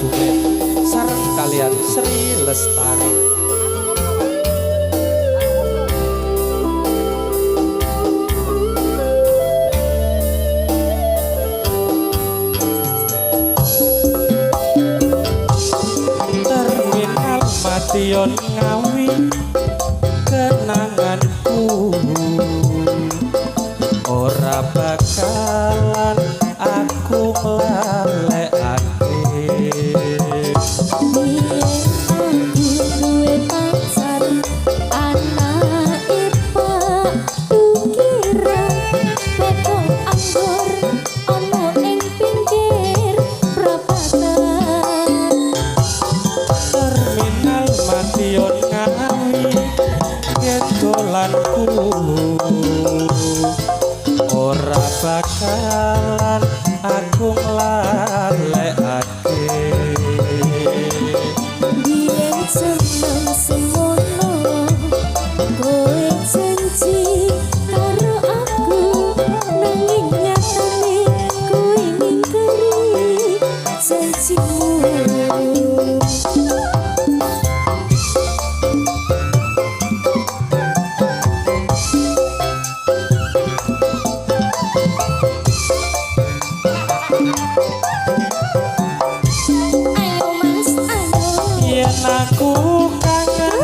Kebumen sareng kalian Sri Lestari. Terminal Madiun Ngawi kenanganku ora bakalan aku nglalekake. Biyen aku duwe pacar anake Pak Tukiran, bakul anggur ana ing pinggir prapatan. Terminal Madiun Ngawi dolanku ora bakalan aku nglalekake. Biyen seneng semono kowe janji karo aku, nanging nyatane kowe ngingkari janjimu. Ayo Mas, ayo. Yen aku kangen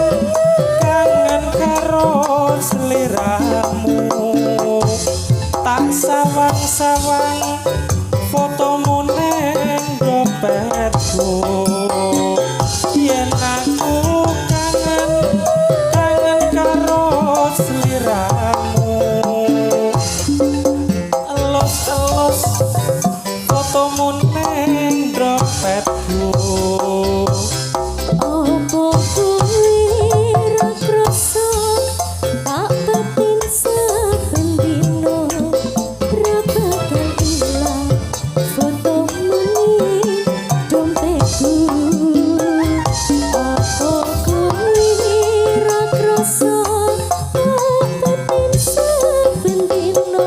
kangen karo sliramu, tak sawang-sawang fotomu neng dompetku. Yen aku kangen kangen karo sliramu, elus-elus fotomu neng dompetku. Opo kuwi ra krasa tak batin saben dina, ra bakal ilang fotomu ning dompetku. Opo kuwi ra krasa tak batin saben dina,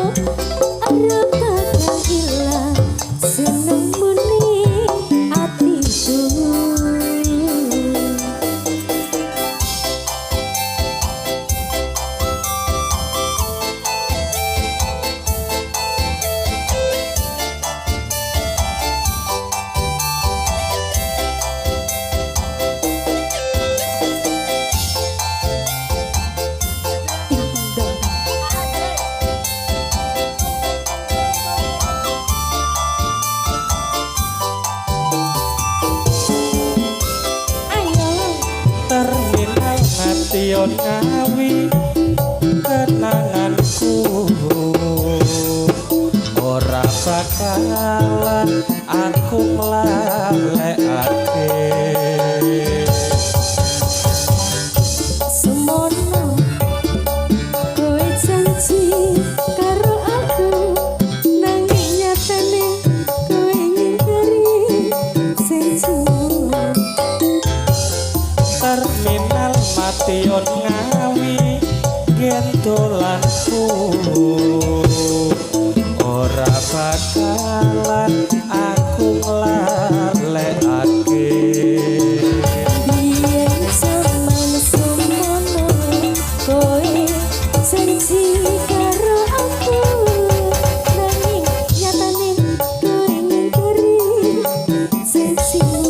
ra bakal ilang senengmu ning atiku. Ding dong. Ayo. Terminal Madiun Ngawi kenanganku ora bakalan aku nglalekake. Semono kowe janji karo aku, nanging nyatane kowe ngingkari janjimu. Terminal Madiun Ngawi gendolanku ora bakalan aku nglalekake. Biyen jaman semono kowe janji karo aku, nanging nyatane kowe ngingkari janjimu.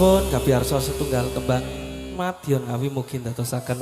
Nuwun kapiarsa setunggal tembang Madya Ngawi mugi ndadosaken